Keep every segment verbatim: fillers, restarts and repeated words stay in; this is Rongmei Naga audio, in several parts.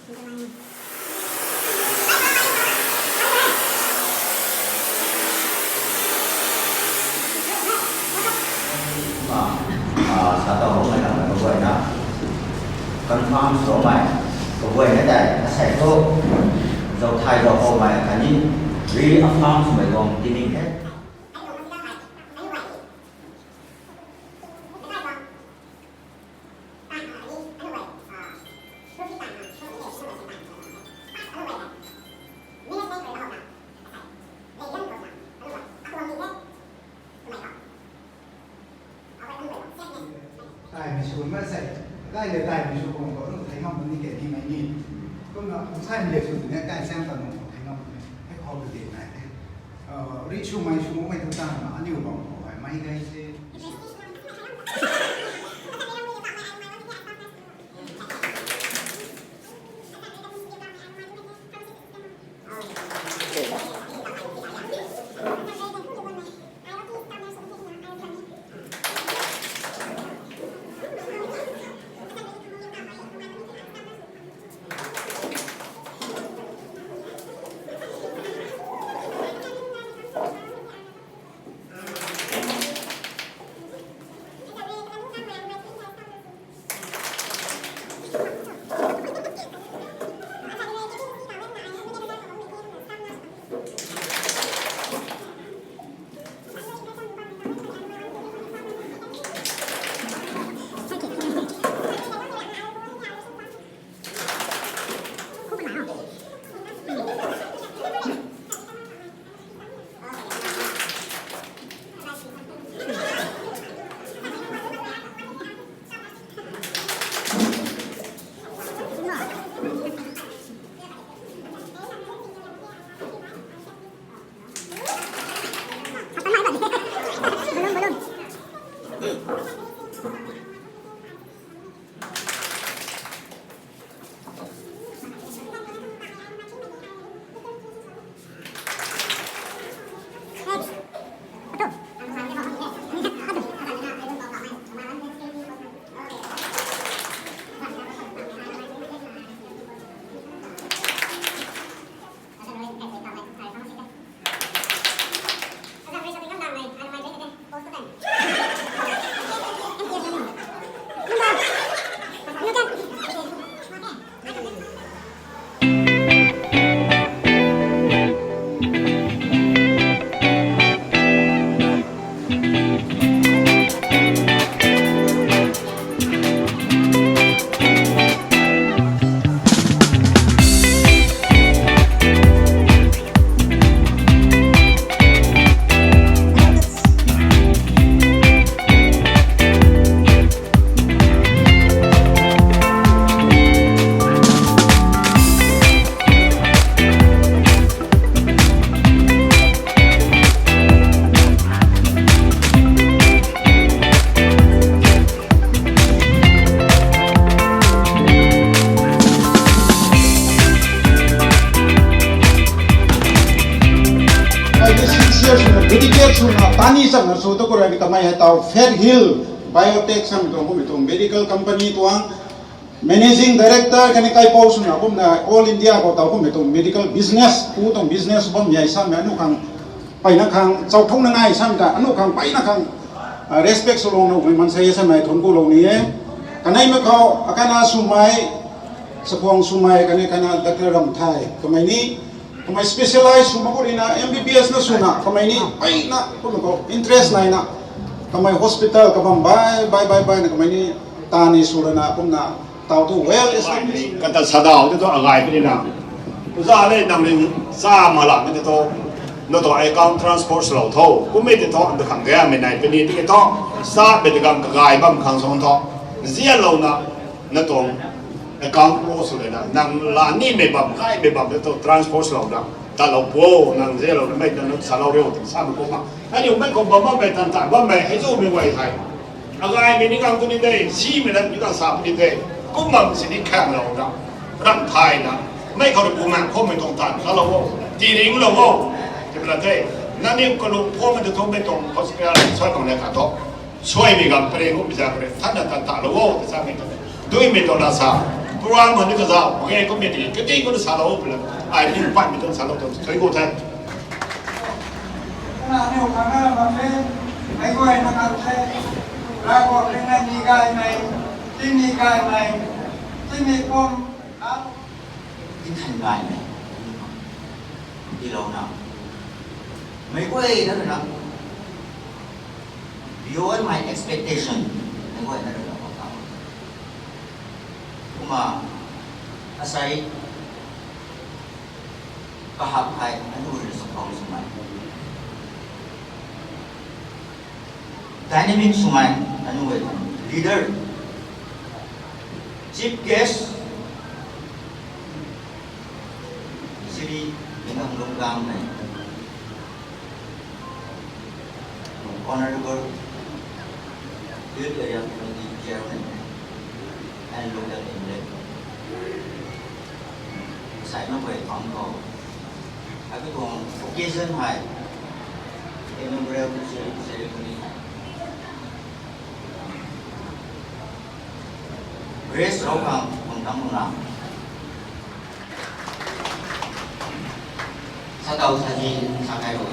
Ah, ah, sa tau hou mei lam na kaguayna confirm sw mei, kaguayna tei asei thu zauthai zau hou mei khatni reaffirm sw mei guang tining the. Taimei sw ma sei, kai le taimei sw kong ko, nu thei ngam ni ke ni mei ni. Kumna, sai mei le sw ni, kai siang ta nung thei ngam ni. Hei khou de na. Ah, ri sw mei sw mei tu ta na, aniu bam khou hei mei gai se. Dedicate swna tani chakna sw tu khou rui kamei hei tau Faith Hill Biotech sam tuang kummei tuang medical company tuang managing director khatni kaipouc swna kumna All India khou tau kummei tuang medical business pu tuang business bam yei samei anu khang peyna khang chauthungna ngai samei ta anu khang peyna khang, ah, respect swlou nuhmei maansei samei thuanc kulou ni e. Kaneimei khou akana swmei, sakhuang swmei khatni kana Doctor Ramthai kamei ni kamei specialize sw mak khou ruina M B B S na swna kamei ni peyna kumna khou interest naina kamei hospital kabam bai bai bai baina kamei ni tani sw lana kumna tau tu well established. Kata sadau tu agay puni na. Uza le nang ring sa malam tu, na tu account transport swlou tho. Kummei tu tu khang gaymei nai puni tu tu sa beti gam kagay bam khang song tho. Zianlouna na tuang account close sw lana, nang la nimei bam, gaymei bam tu transport swlouna talou po, nang zianlouna mei ta nang salou riu ti samei kumna. Aniu mei khou bam bammei tan ta bammei hei zumei guay hei agaymei ni kang tu ni de, simei na ni kang sa puni de, kum bam sini khanglouna, Ramthai na, mei khou rui bumaeng khoumei tuang tan talou o, tiringlou o, ti pala de, nangniw kalung khoumei tu thumei tuang hospital soi bang le kha tho. Suaimei gam pare ngu pizan pare thanna tan talou o ta samei ta. Duimei tuang na sa. Program hei ni kazauh mak ge, kum e tiki kati kum salou pui la, ai ni pat mi tuang salou tuang thui kou the. Kana ni khang na mak the, ai guay na kan the, rai guay ring na ni gaymei, ting ni gaymei, ting ni pum, a, ni than gaymei, tilouna, meic guay na na, beyond my expectation, meic guay na na, kumna, asei, kahak hei, aniu rui na support swmei. Dynamic swmei, aniu rui leader, chief guest, Shri Minam Lungkang nei, Honorable Youth Area Committee Chairman and local M L A. Sai na bai pang ko. Api tuang occasion hei, inaugural ceremony hei grace rou khang kum tang na. Sa tau sa ji, sa kai rou.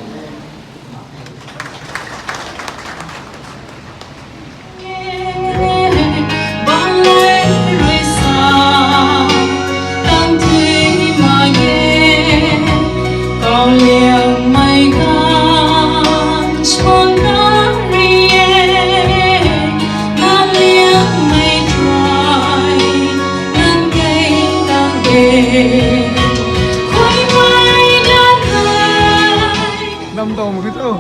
Nam dou mak khe tu.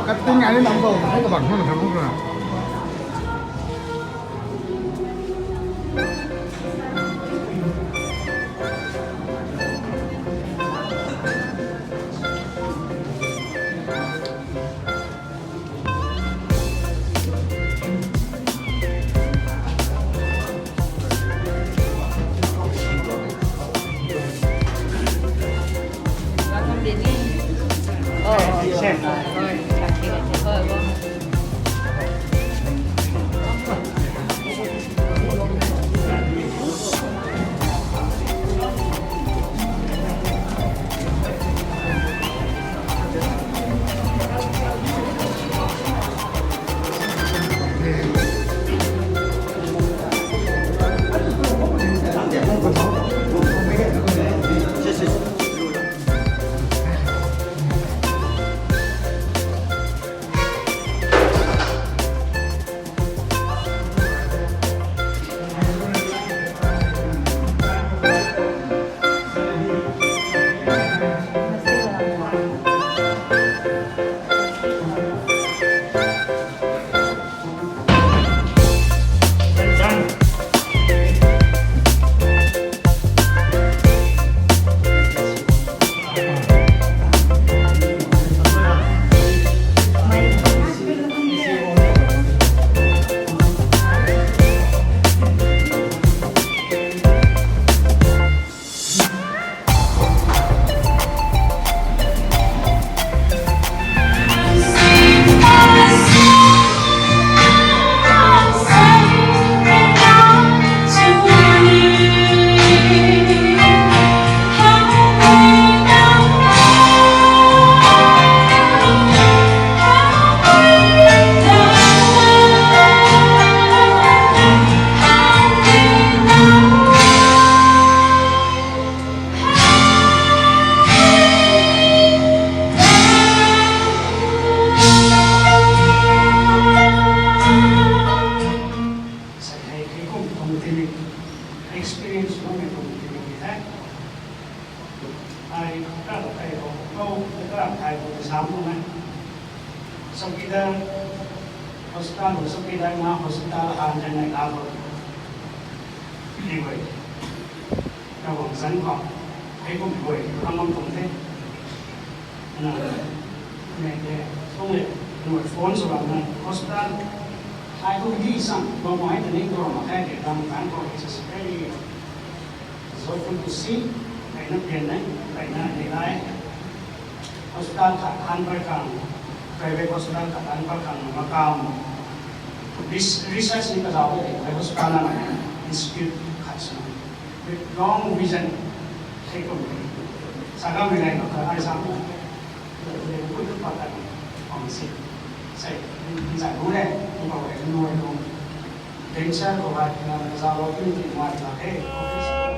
Kating ai ni nam dou mak khe, kabang hang tham mak khe. Sa hei, hei kum tuang tini, experience loumei tuang tini ni the. Ai kara kai ho, kou kara kai ho, sam ho na. Chowkidar, hospital ho, chowkidar na hospital han jan nai ka ho. Ni guay. Ravguangc zanc khou, hei kum guay, khang bam tuang the. Na, ne, ne, song le, nui phone sw bam na, hospital, ai kum di sang, bam mai ta ning kou ram mak khe, de, ram kan kou, it's very joyful to see, kaina pian nei, kaina ni lai. Hospital khat han par khang, private hospital khat han par khang, makam, res-, research ni kazauh de, private hospital na, institute, Wrong vision. Hei kum, sa kamei gay na kha ai sa kum, pui tu pat ta kum si, sei, zay bu le, kum kau le nuai kum, dancer khou hei na zalou puni ti nuai la the, office